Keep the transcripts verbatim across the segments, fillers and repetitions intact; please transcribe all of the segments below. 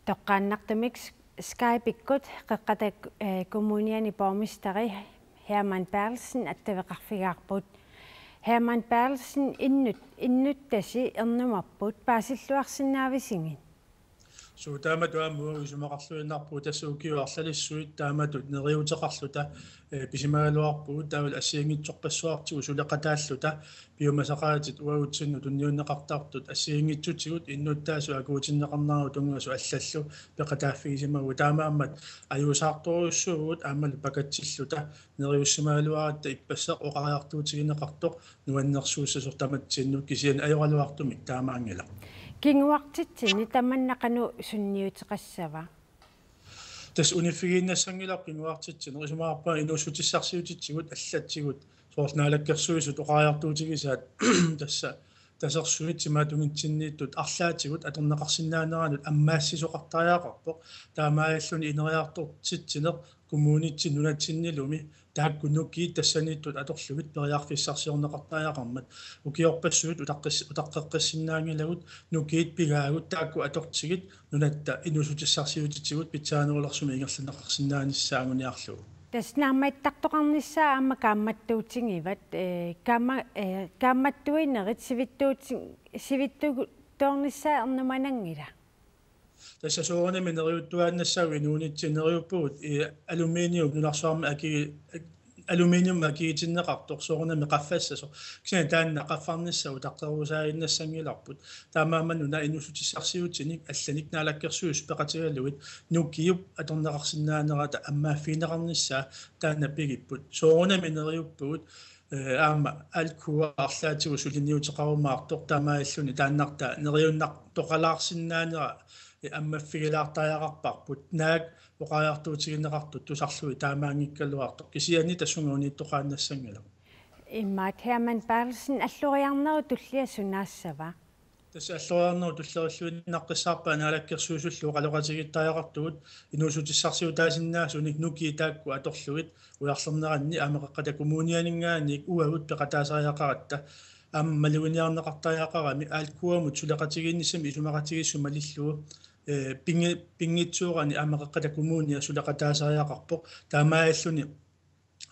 Toqqaannartumik Skype-ikkut Qeqqata, eh, Kommuniani borgmesteri Hermann Berthelsen attaveqarfigaarput. Hermann Berthelsen, innut-, innuttasi ernumapput, paasilluarsinnaavisigit? Suu, taamatut aamma uagut isumaqarluinnarpugut tassa ukiut arlalissuit taamatut neriuuteqarluta, eh, pisimagaluarpugut taavalu assigiinngitsorpassuartigut suleqataalluta piumasaqaatit uagutsinnut tunniunneqartartut assigiinngitsutigut innuttaasut akuutinneqarneranut tunngasut allallu peqataaffigisimavugut. Taamaammat ajuusaartorujussuuvugut aammalu pakatsilluta neriussimagaluaratta ippassaq oqariartuutigineqartoq nuannersuussasoq tamatsinnut, kisianni ajoraluartumik taamaanngilaq. Kinguartitsinni tamanna qanoq sunniuteqassava? Tassa uniffigiinnassanngilarput kinguartitsineq, isumaqarpunga inuussutissarsiutitsigut allatsigut soorlu Naalakkersuisut oqariartuutigisaat tassa tasersuit timaatunngitsinniittut arlaatigut atorneqarsinnaaneranut ammaassisoqartariaqarpoq. Taamaalilluni ineriartortitsineq kommunitsinnut nunatsinnilumi taakku nukiit tassaniittut atorlugit periarfissarsiorneqartariaqarmat. Ukiorpassuit utaqqis-, utaqqeqqissinnaanngilagut, nukiit pigaagut taakku atortigit nunatta inuussutissarsiutitigut pitsaanerulersumik ingerlanneqarsinnaanissaa anguniarlugu. Tassa naammattartoqarnissaa aamma kaammattuutigivat, eh, kaamma-, eh, kaammattuinerit sivittuuti-, sivittuuttoornissaa ernumananngila? Tassa soorunami neriuttuaannassaagut inuunitsinni, neriuppugut i aluminium nunarsuarmi aki-, aluminium akigitinneqartoq soorunami qaffassasoq. Kisianni taanna qaffarnissaq utaqqerusaannginnassanngilaq. Taamaammat una inuussutissarsiutinik allanik Naalakkersuisut peqatigalugit nukiup atorneqarsinnaanerata ammaaffigineqarnissaa taanna pigipput. Soorunami neriuppugut, eh, aamma Alcoa arlaatigut suliniuteqarumaartoq taamaalilluni taannartaa neriunnartoqalaarsinnaanera, eh, ammaffigilaartariaqarparput. Naak oqariartuutigineqartut tusarlugit taamaanngikkaluartoq. Kisianni tassunga uniittoqaannassanngilaq. Imaat, Hermann Berthelsen, alloriarnerup tullia sunaassava? Tassa alloriarnerup tullerilluinnaqqissaarpaa Naalakkersuisullu oqaloqatigiittariaqartugut inuussutissarsiutaasinnaasunik nukiit taakku atorlugit ujarlerneranni aamma Qeqqata Kommunianinngaanniit uagut peqataasariaqaratta. Aamma maluginiarneqartariaqarami Alcoamut suleqatigiinnissamik isumaqatigiissut malillugu, eh, pingi-, pinngitsoorani aamma Qeqqata Kommunia suleqataasariaqarpoq. Taamaalilluni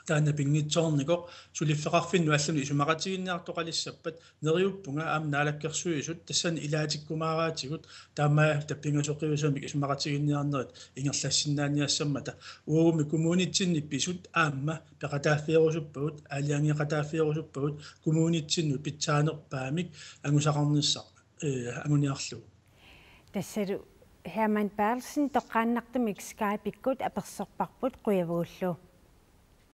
taanna pinngitsoornikoq suliffeqarfinnut allani isumaqatigiinniartoqalissappat neriuppunga aamma Naalakkersuisut tassani ilaatikkumaaraatigut taamaalilluta pingasoqiusamik isumaqatigiinniarnerit ingerlassinnaaniassammata. Uagummi kommunitsinni pisut aamma peqataaffigerusuppagut, aalajangeeqataaffigeriarusuppagut kommunitsinnut pitsaanerpaamik angusaqarnissaq, eh, anguniarlugu. Tassalu Hermann Berthelsen toqqaannartumik Skype-ikkut apersorparput, qujavugullu.